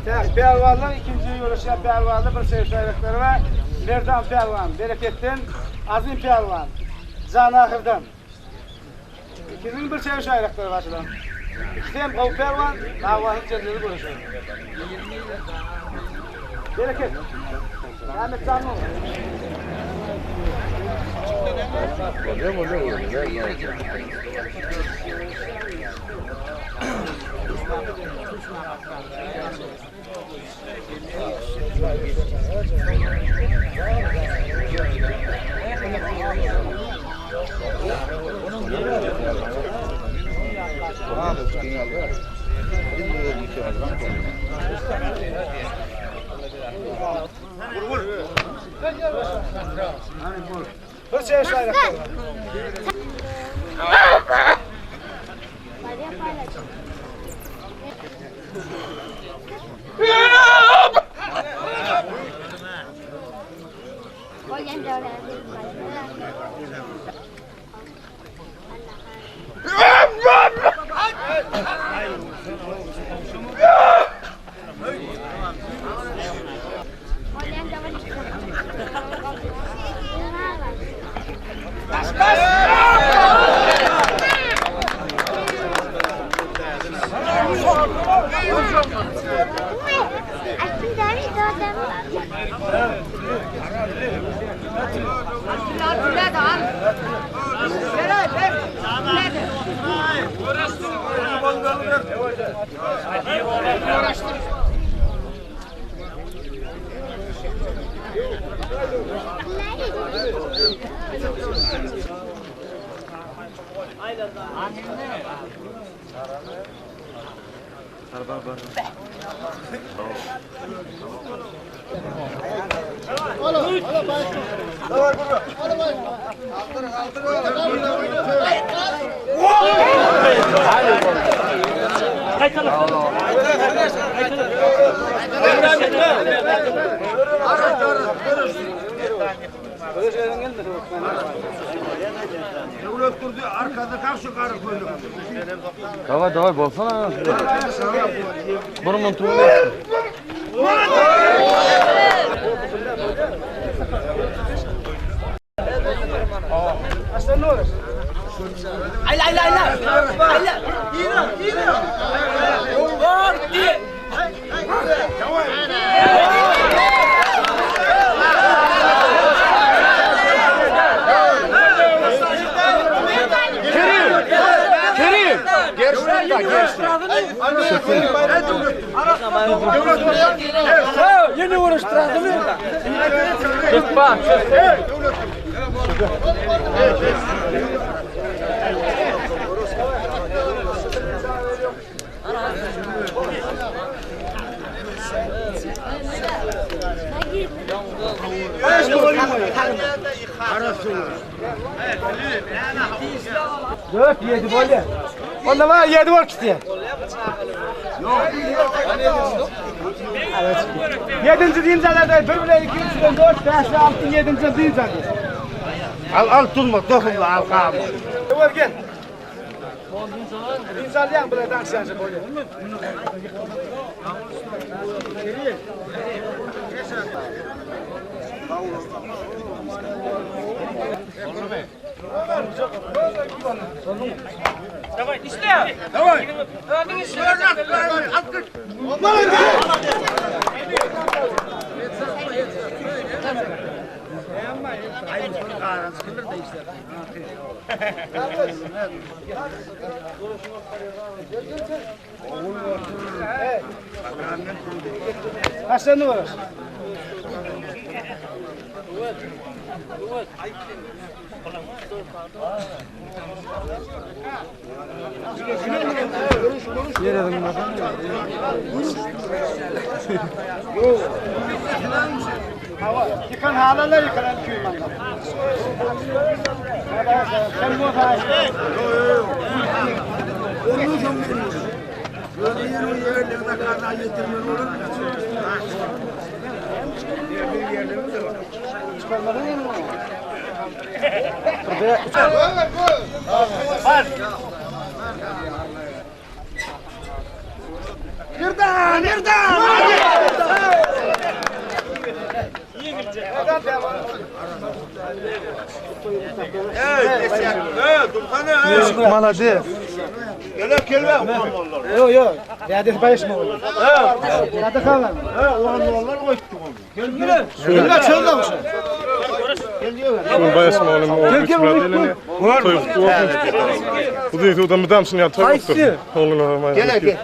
Tak, pälwanlar ikinji göreşýän pälwanlar bir çeýe şaýraklary bar. Merdan pälwan, Bereketden, Azim pälwan, Janahyrdan. Ikisiniň bir çeýe şaýraklary bar şular. Ikisi hem gowy pälwan, dawasyz jenjeli göreşer. Bereket. Ahmet can Bir çeýe şaýraklary bar. Давай, давай, bolsana. Burun tuğla. Dört, yedi bolýar. Onda var yedi bol gitdi. Yedinci dincalarda bir bile iki, üç, dört, beş, altı, yedinci dincalarda. Al al durma dokunma al kalma. Gel gel. Dincallayan bile danışacak bolýar. Kaç tane var? Yıkan halalar yıkan köymanlar. Sen bu Merdan, Merdan! Malades. Yok yok. Dädesi baýyşma bolýar. Däde halan. Şol baýaşmagynyň ogly Üç Myrat eleni toý gutly bolsun. Bu diýse mydam şuny ýaly toý bolup dursun. Oglanlar Gel gel.